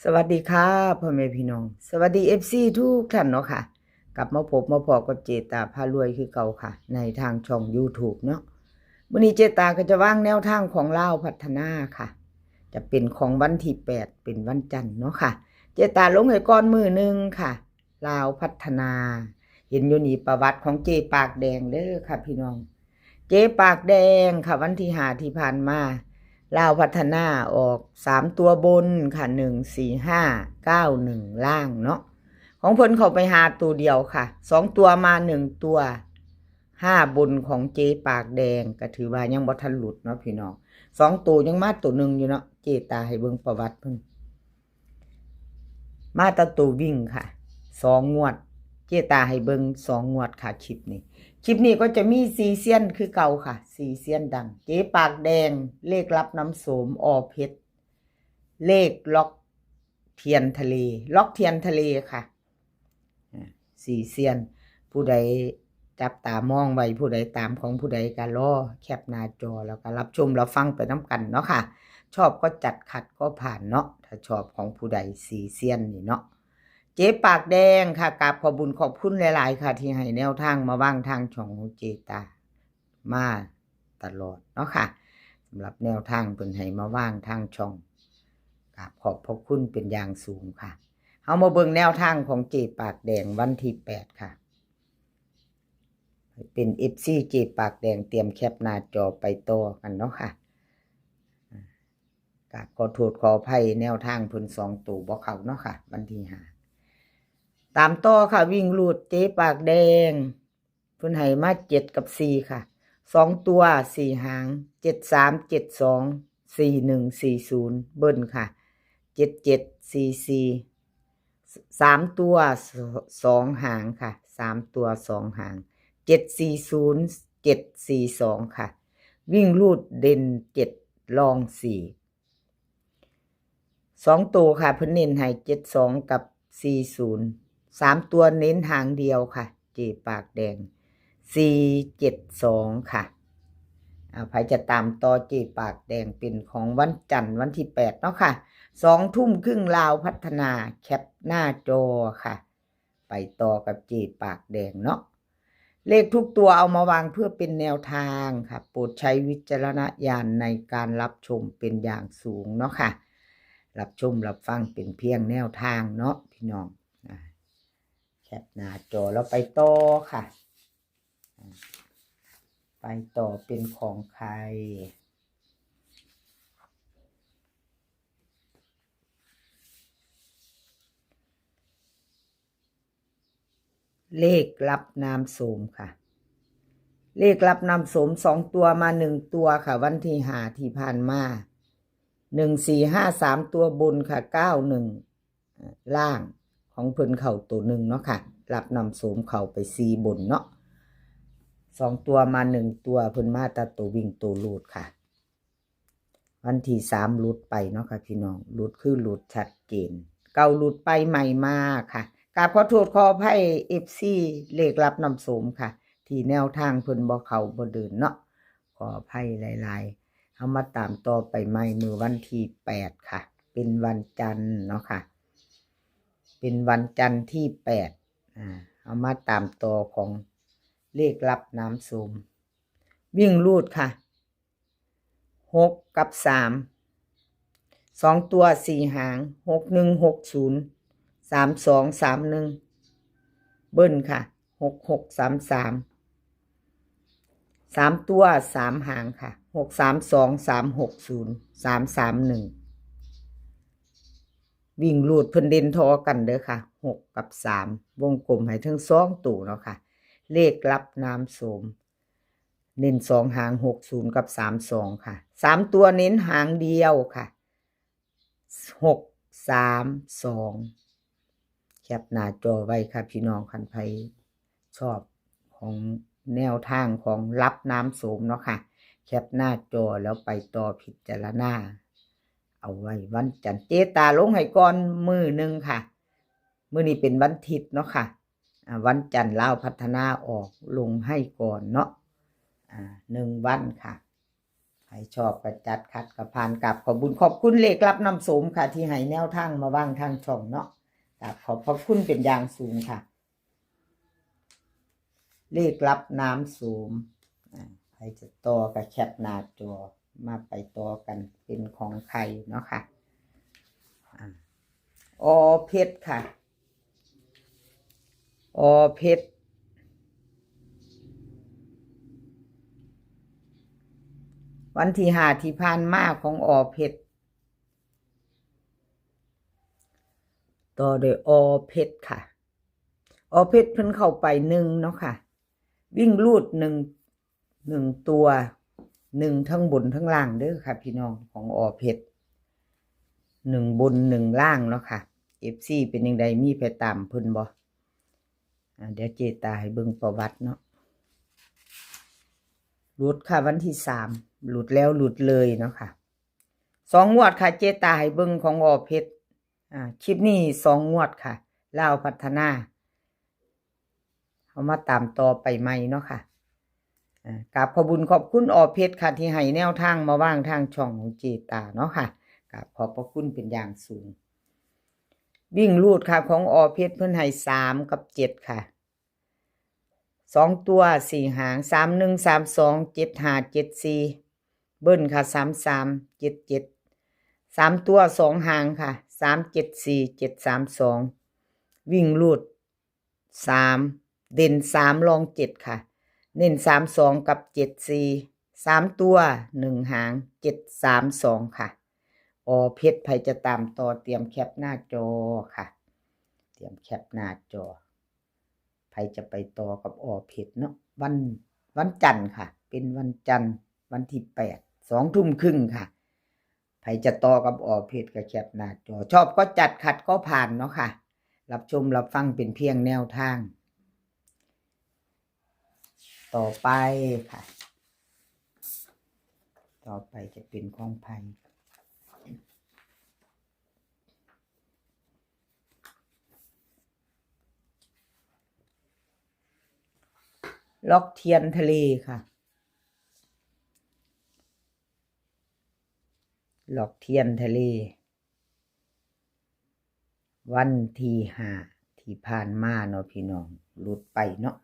ສະຫວັດດີຄ່ະພໍ່ແມ່ພີ່ນ້ອງ, ສະຫວັດດີເອັຟຊີທຸກທ່ານເນາະຄ່ະ. ກັບມາພົບມາພໍ້ກັບເຈຕາພາລວຍຄືເກົ່າຄ່ະ ໃນທາງຊ່ອງຢູທູບເນາະ. ມື້ນີ້ເຈຕາກໍຈະວາງແນວທາງຂອງລາວພັດທະນາຄ່ະ, ຈະເປັນຂອງວັນທີແປດ ເປັນວັນຈັນເນາະຄ່ະ. ເຈຕາລົງໃຫ້ກ່ອນມື້ໜຶ່ງຄ່ະ ລາວພັດທະນາ. ເຫັນຢູ່ນີ້ປະຫວັດຂອງເຈປາກແດງເດີຄ່ະພີ່ນ້ອງ. ເຈປາກແດງຄ່ະ ວັນທີຫ້າທີ່ຜ່ານມາ ລາວພັດທະນາອອກສາມຕົວບົນຄ່ະ ໜຶ່ງສີ່ຫ້າ ເກົ້າໜຶ່ງ ລ່າງເນາະ. ຂອງເພິ່ນເຂົ້າໄປຫ້າຕົວດຽວຄ່ະ, ສອງຕົວມາໜຶ່ງຕົວ. ຫ້າບົນຂອງເຈປາກແດງ ກໍຖືວ່າຍັງບໍ່ທັນຫຼຸດເນາະພີ່ນ້ອງ. ສອງໂຕຍັງມາໂຕໜຶ່ງຢູ່ເນາະ. ເຈຕາໃຫ້ເບິ່ງປະຫວັດເພິ່ນ ມາແຕ່ໂຕວິ່ງຄ່ະ ສອງງວດ. ເຈຕາໃຫ້ເບິ່ງສອງງວດຄ່ະ ຄລິບນີ້. ຄລິບນີ້ກໍຈະມີສີ່ຊຽນຄືເກົ່າຄ່ະ, ສີ່ຊຽນດັງ. ເຈປາກແດງ ເລກລັບນ້ຳໂສມ ອ.ເພັດ ເລກລັອກທຽນທະເລ, ລັອກທຽນທະເລຄ່ະ. ອ່າ ສີ່ຊຽນ ຜູ້ໃດຈັບຕາມອງໄວ້ ຜູ້ໃດຕາມຂອງຜູ້ໃດກໍລໍແຄປໜ້າຈໍ ແລ້ວກໍຮັບຊົມຮັບຟັງໄປນຳກັນເນາະຄ່ະ. ຊອບກໍຈັດ ຂັດກໍຜ່ານເນາະ ຖ້າຊອບຂອງຜູ້ໃດ ສີ່ຊຽນນີ້ເນາະ. ເຈປາກແດງຄ່ະ ກາບຂອບບຸນຂອບຄຸນຫຼາຍໆຄ່ະ ທີ່ໃຫ້ແນວທາງມາວາງທາງຊ່ອງຂອງເຈຕາ ມາຕະຫຼອດເນາະຄ່ະ. ສຳລັບແນວທາງເພິ່ນໃຫ້ມາວາງທາງຊ່ອງ ກາບຂອບພະຄຸນເປັນຢ່າງສູງຄ່ະ. ເຮົາມາເບິ່ງແນວທາງຂອງເຈປາກແດງວັນທີແປດຄ່ະ. ໃຫ້ເປັນເອັຟຊີເຈປາກແດງ ຕຽມແຄປໜ້າຈໍໄປຕໍ່ກັນເນາະຄ່ະ. ກາບຂໍໂທດຂໍອະໄພ ແນວທາງເພິ່ນສອງໂຕບໍ່ເຂົ້າເນາະຄ່ະ ວັນທີຫ້າ. ຕາມຕໍ່ຄ່ະ ວິ່ງຮູດເຈປາກແດງ ເພິ່ນໃຫ້ມາເຈັດກັບສີ່ຄ່ະ. ສອງຕົວສີ່ຫາງ ເຈັດສາມ ເຈັດສອງ ສີ່ໜຶ່ງ ສີ່ສູນ ເບິ້ນຄ່ະ ເຈັດເຈັດ ສີ່ສີ່. ສາມຕົວສອງຫາງຄ່ະ, ສາມຕົວສອງຫາງ ເຈັດສີ່ສູນ ເຈັດສີ່ສອງຄ່ະ. ວິ່ງຮູດເດັ່ນເຈັດ ລອງສີ່. ສອງໂຕຄ່ະ ເພິ່ນເນັ້ນໃຫ້ເຈັດສອງກັບສີ່ສູນ. ສາມຕົວເນັ້ນຫາງດຽວຄ່ະ ເຈປາກແດງ ສີ່ເຈັດສອງຄ່ະ. ອ່າ ໃຜຈະຕາມຕໍ່ເຈປາກແດງ ເປັນຂອງວັນຈັນ ວັນທີແປດເນາະຄ່ະ ສອງທຸ່ມຄຶ່ງ ລາວພັດທະນາ. ແຄປໜ້າຈໍຄ່ະ ໄປຕໍ່ກັບເຈປາກແດງເນາະ. ເລກທຸກຕົວເອົາມາວາງເພື່ອເປັນແນວທາງຄ່ະ. ໂປດໃຊ້ວິຈາລະນະຍານໃນການຮັບຊົມເປັນຢ່າງສູງເນາະຄ່ະ. ຮັບຊົມຮັບຟັງເປັນພຽງແນວທາງເນາະພີ່ນ້ອງ. ອ່າ ແຄປໜ້າຈໍແລ້ວໄປຕໍ່ຄ່ະ. ໄປຕໍ່ເປັນຂອງໃຜ? ເລກລັບນ້ຳໂສມຄ່ະ. ເລກລັບນ້ຳໂສມ ສອງຕົວມາໜຶ່ງຕົວຄ່ະ ວັນທີຫ້າທີ່ຜ່ານມາ ໜຶ່ງສີ່ຫ້າ ສາມຕົວບົນຄ່ະ ເກົ້າໜຶ່ງ ລ່າງ. ຂອງເພິ່ນເຂົ້າໂຕໜຶ່ງເນາະຄ່ະ ລັບນ້ຳໂສມເຂົ້າໄປສີ່ບົນເນາະ. ສອງຕົວມາໜຶ່ງຕົວ ເພິ່ນມາແຕ່ໂຕວິ່ງໂຕຮູດຄ່ະ. ວັນທີສາມຫຼຸດໄປເນາະຄ່ະພີ່ນ້ອງ, ຫຼຸດຄືຫຼຸດຊັດເຈນ, ເກົ່າຫຼຸດໄປໃໝ່ມາຄ່ະ. ກາບຂໍໂທດຂໍອະໄພເອັຟຊີເລກລັບນ້ຳໂສມຄ່ະ ທີ່ແນວທາງເພິ່ນບໍ່ເຂົ້າບໍ່ເດີນເນາະ, ຂໍອະໄພຫຼາຍໆ. ເຮົາມາຕາມຕໍ່ໄປໃໝ່ມື້ວັນທີແປດຄ່ະ ເປັນວັນຈັນເນາະຄ່ະ ເປັນວັນຈັນທີແປດ. ອ່າ ເຮົາມາຕາມຕໍ່ຂອງເລກລັບນ້ຳໂສມ ວິ່ງຮູດຄ່ະ ຫົກກັບສາມ ສອງຕົວສີ່ຫາງ ຫົກໜຶ່ງຫົກສູນ ສາມສອງສາມໜຶ່ງ ເບິ້ນຄ່ະ ຫົກຫົກສາມສາມ. ສາມຕົວສາມຫາງຄ່ະ ຫົກສາມສອງ ສາມຫົກສູນ ສາມສາມໜຶ່ງ. ວິ່ງຮູດເພິ່ນເດັ່ນທໍ່ກັນເດີຄ່ະ ຫົກກັບສາມ ວົງກົມໃຫ້ເຖິງສອງໂຕເນາະຄ່ະ. ເລກລັບນ້ຳໂສມ ເນັ້ນສອງຫາງ ຫົກສູນກັບສາມສອງຄ່ະ. ສາມຕົວເນັ້ນຫາງດຽວຄ່ະ ຫົກສາມສອງ. ແຄປໜ້າຈໍໄວ້ຄ່ະພີ່ນ້ອງ, ຄັນໃຜຊອບຂອງແນວທາງຂອງລັບນ້ຳໂສມເນາະຄ່ະ ແຄປໜ້າຈໍແລ້ວໄປຕໍ່ພິຈາລະນາເອົາໄວ້ວັນຈັນ. ເຈຕາລົງໃຫ້ກ່ອນມື້ໜຶ່ງຄ່ະ, ມື້ນີ້ເປັນວັນທິດເນາະຄ່ະ. ອ່າ ວັນຈັນລາວພັດທະນາອອກ ລົງໃຫ້ກ່ອນເນາະ ອ່າ ໜຶ່ງວັນຄ່ະ. ໃຜຊອບກໍຈັດ ຂັດກໍຜ່ານ. ກາບຂອບບຸນຂອບຄຸນເລກລັບນ້ຳໂສມຄ່ະ ທີ່ໃຫ້ແນວທາງມາວາງທາງຊ່ອງເນາະ. ກາບຂອບພະຄຸນເປັນຢ່າງສູງຄ່ະ. ເລກລັບນ້ຳໂສມ ອາ ໃຜຈະຕໍ່ກໍແຄປໜ້າຈໍ ມາໄປຕໍ່ກັນ ເປັນຂອງໃຜເນາະຄ່ະ. ອາ ອໍເພັດຄ່ະ ອໍເພັດ ວັນທີຫ້າທີ່ຜ່ານມາຂອງອໍເພັດ ຕໍ່ດ້ວຍອໍເພັດຄ່ະ. ອໍເພັດເພິ່ນເຂົ້າໄປໜຶ່ງເນາະຄ່ະ ວິ່ງຮູດໜຶ່ງ ໜຶ່ງຕົວ ໜຶ່ງທັງບົນທັງລ່າງເດີຄ່ະພີ່ນ້ອງ ຂອງອໍເພັດ ໜຶ່ງບົນໜຶ່ງລ່າງເນາະຄ່ະ. ເອັຟຊີເປັນຈັ່ງໃດ ມີໃຜຕາມເພິ່ນບໍ່? ອາ ດຽວເຈຕາໃຫ້ເບິ່ງປະຫວັດເນາະ. ຫຼຸດຄ່ະ ວັນທີສາມ ຫຼຸດແລ້ວຫຼຸດເລີຍເນາະຄ່ະ. ສອງງວດຄ່ະ ເຈຕາໃຫ້ເບິ່ງຂອງອໍເພັດ ອາ ຄລິບນີ້ສອງງວດຄ່ະ ລາວພັດທະນາ ເຮົາມາຕາມຕໍ່ໄປໃໝ່ເນາະຄ່ະ. ອາ ກາບຂອບບຸນຂອບຄຸນອໍເພັດຄ່ະ ທີ່ໃຫ້ແນວທາງມາວາງທາງຊ່ອງຂອງເຈຕາເນາະຄ່ະ. ກາບຂອບພະຄຸນເປັນຢ່າງສູງ. ວິ່ງຮູດຄ່ະ ຂອງອໍເພັດ ເພິ່ນໃຫ້ສາມກັບເຈັດຄ່ະ. ສອງຕົວສີ່ຫາງ ສາມໜຶ່ງ ສາມສອງ ເຈັດຫ້າ ເຈັດສີ່ ເບິ້ນຄ່ະ ສາມສາມ ເຈັດເຈັດ. ສາມຕົວສອງຫາງຄ່ະ ສາມເຈັດສີ່ ເຈັດສາມສອງ. ວິ່ງຮູດສາມ ເດັ່ນສາມ ລອງເຈັດຄ່ະ ເນັ້ນສາມສອງກັບເຈັດສີ່. ສາມຕົວໜຶ່ງຫາງ ເຈັດສາມສອງຄ່ະ. ອໍເພັດ ໃຜຈະຕາມຕໍ່ ຕຽມແຄປໜ້າຈໍຄ່ະ ຕຽມແຄປໜ້າຈໍ. ໃຜຈະໄປຕໍ່ກັບອໍເພັດເນາະ ວັນ ວັນຈັນຄ່ະ ເປັນວັນຈັນ ວັນທີແປດ ສອງທຸ່ມຄຶ່ງຄ່ະ. ໃຜຈະຕໍ່ກັບອໍເພັດກໍແຄປໜ້າຈໍ ຊອບກໍຈັດ ຂັດກໍຜ່ານເນາະຄ່ະ. ຮັບຊົມຮັບຟັງເປັນພຽງແນວທາງ. ຕໍ່ໄປຄ່ະ ຕໍ່ໄປຈະເປັນຂອງໃຜ? ລັອກທຽນທະເລຄ່ະ ລັອກທຽນທະເລ ວັນທີຫ້າທີ່ຜ່ານມາເນາະພີ່ນ້ອງ ຫຼຸດໄປເນາະ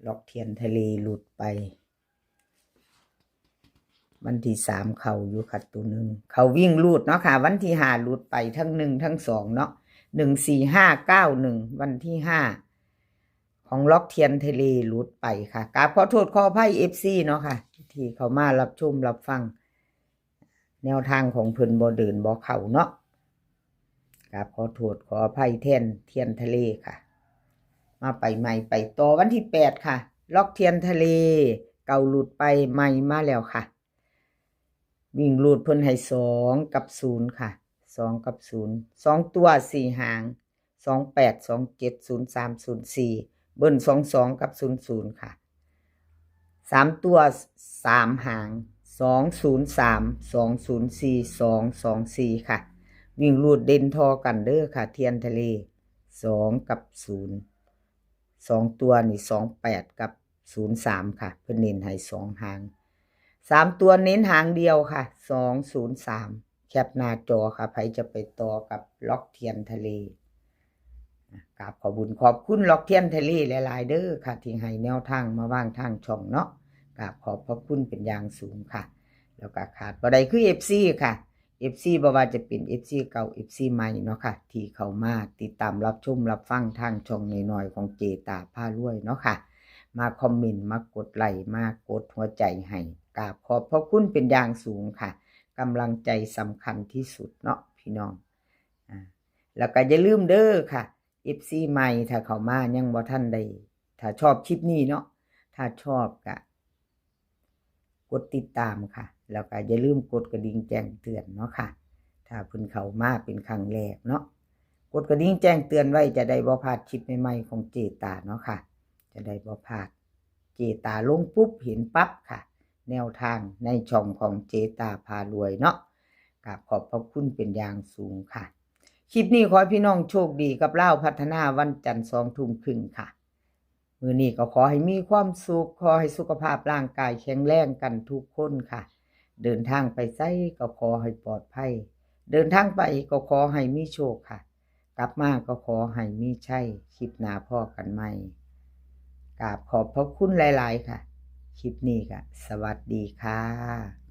ລັອກທຽນທະເລຫຼຸດໄປ. ວັນທີສາມເຂົ້າຢູ່ຄ່ະ ໂຕໜຶ່ງເຂົ້າວິ່ງຮູດເນາະຄ່ະ. ວັນທີຫ້າຫຼຸດໄປທັງໜຶ່ງທັງສອງເນາະ ໜຶ່ງສີ່ຫ້າເກົ້າໜຶ່ງ ວັນທີຫ້າ ຂອງລັອກທຽນທະເລຫຼຸດໄປຄ່ະ. ກາບຂໍໂທດຂໍອະໄພເອັຟຊີເນາະຄ່ະ ທີ່ເຂົ້າມາຮັບຊົມຮັບຟັງ ແນວທາງຂອງເພິ່ນບໍ່ເດີນບໍ່ເຂົ້າເນາະ. ກາບຂໍໂທດຂໍອະໄພແທນທຽນທະເລຄ່ະ. ມາໄປໃໝ່ໄປຕໍ່ ວັນທີແປດຄ່ະ ລັອກທຽນທະເລເກົ່າຫຼຸດໄປ ໃໝ່ມາແລ້ວຄ່ະ. ວິ່ງຮູດເພິ່ນໃຫ້ສອງກັບສູນຄ່ະ ສອງກັບສູນ ສອງຕົວສີ່ຫາງ ສອງແປດ ສອງເຈັດ ສູນສາມ ສູນສີ່ ເບິ້ນສອງສອງກັບສູນສູນຄ່ະ. ສາມຕົວສາມຫາງ ສອງສູນສາມ ສອງສູນສີ່ ສອງສອງສີ່ຄ່ະ. ວິ່ງຮູດເດັ່ນທໍ່ກັນເດີຄ່ະ ທຽນທະເລ ສອງກັບສູນ ສອງຕົວນີ້ ສອງແປດກັບສູນສາມຄ່ະ ເພິ່ນເນັ້ນໃຫ້ສອງຫາງ. ສາມຕົວເນັ້ນຫາງດຽວຄ່ະ ສອງສູນສາມ. ແຄປໜ້າຈໍຄ່ະ ໃຜຈະໄປຕໍ່ກັບລັອກທຽນທະເລ. ກາບຂອບບຸນຂອບຄຸນລັອກທຽນທະເລຫຼາຍໆເດີຄ່ະ ທີ່ໃຫ້ແນວທາງມາວາງທາງຊ່ອງເນາະ. ກາບຂອບພະຄຸນເປັນຢ່າງສູງຄ່ະ. ແລ້ວກໍຂາດບໍ່ໄດ້ຄືເອັຟຊີຄ່ະ ເອັຟຊີ ບໍ່ວ່າຈະເປັນເອັຟຊີເກົ່າ ເອັຟຊີໃໝ່ເນາະຄ່ະ ທີ່ເຂົ້າມາຕິດຕາມຮັບຊົມຮັບຟັງທາງຊ່ອງນ້ອຍໆຂອງເຈຕາພາລວຍເນາະຄ່ະ. ມາຄອມເມັນ ມາກົດໄລ້ ມາກົດຫົວໃຈໃຫ້ ກາບຂອບພະຄຸນເປັນຢ່າງສູງຄ່ະ. ກຳລັງໃຈສຳຄັນທີ່ສຸດເນາະພີ່ນ້ອງ. ອາ ແລ້ວກໍຢ່າລືມເດີຄ່ະ ເອັຟຊີໃໝ່ ຖ້າເຂົ້າມາຍັງບໍ່ທັນໄດ້ ຖ້າຊອບຄລິບນີ້ເນາະ ຖ້າຊອບກະ ກົດຕິດຕາມຄ່ະ ແລ້ວກໍຢ່າລືມກົດກະດິ່ງແຈ້ງເຕືອນເນາະຄ່ະ. ຖ້າເພິ່ນເຂົ້າມາເປັນຄັ້ງແລກເນາະ ກົດກະດິ່ງແຈ້ງເຕືອນໄວ້ ຈະໄດ້ບໍ່ພາດຄລິບໃໝ່ໆຂອງເຈຕາເນາະຄ່ະ ຈະໄດ້ບໍ່ພາດ ເຈຕາລົງປຸບເຫັນປັບຄ່ະ ແນວທາງໃນຊ່ອງຂອງເຈຕາພາລວຍເນາະ. ກາບຂອບພະຄຸນເປັນຢ່າງສູງຄ່ະ. ຄລິບນີ້ຂໍໃຫ້ພີ່ນ້ອງໂຊກດີກັບລາວພັດທະນາ ວັນຈັນສອງທຸ່ມຄຶ່ງຄ່ະ. ມື້ນີ້ກໍຂໍໃຫ້ມີຄວາມສຸກ, ຂໍໃຫ້ສຸຂະພາບຮ່າງກາຍແຂງແຮງກັນທຸກຄົນຄ່ະ. ເດີນທາງໄປໃສກໍຂໍໃຫ້ປອດໄພ, ເດີນທາງໄປກໍຂໍໃຫ້ມີໂຊກຄ່ະ, ກັບມາກໍຂໍໃຫ້ມີໄຊ. ຄລິບໜ້າພໍ້ກັນໃໝ່. ກາບຂອບພະຄຸນຫຼາຍໆຄ່ະ. ຄລິບນີ້ກໍສະຫວັດດີຄ່ະ.